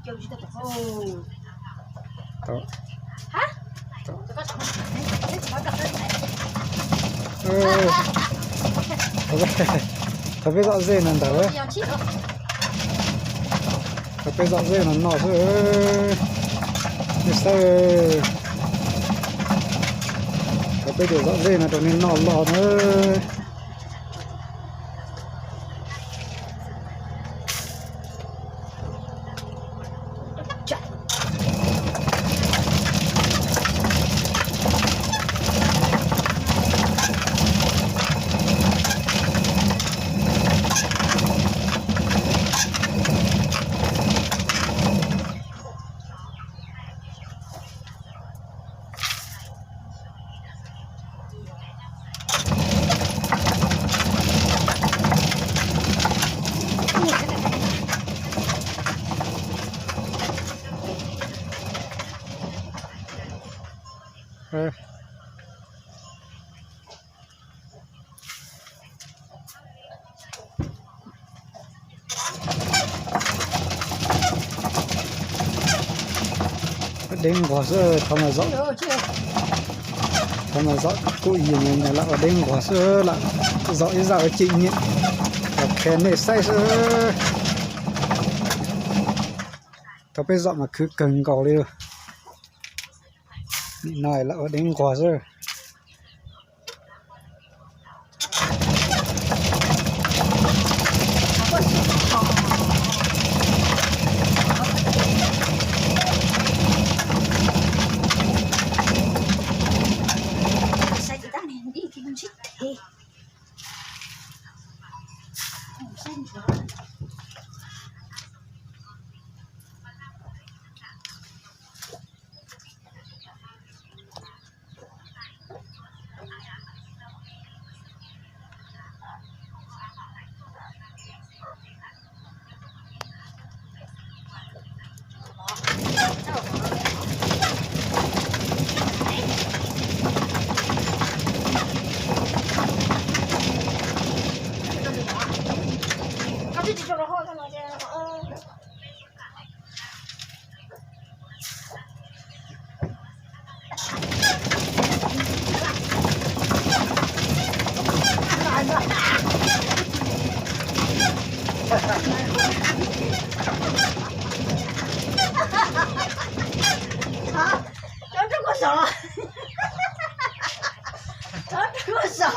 Thov peb zom zej no ntawd. Thov peb zom zej no noj xwb. Nej saib, thov peb tus zom zej no rau nej noj los na. Deb nquag xwb, thov mas zom, thov mas zom kuj yim lam ua deb nquag xwb lam zom ib zaj ua cim nyem los qhia nej saib xwb. Thov peb zom mas khwv kawg nkaus li. Nim no lam ua deb nquag xwb. Cov rau kua xov. Cov rau kua xov.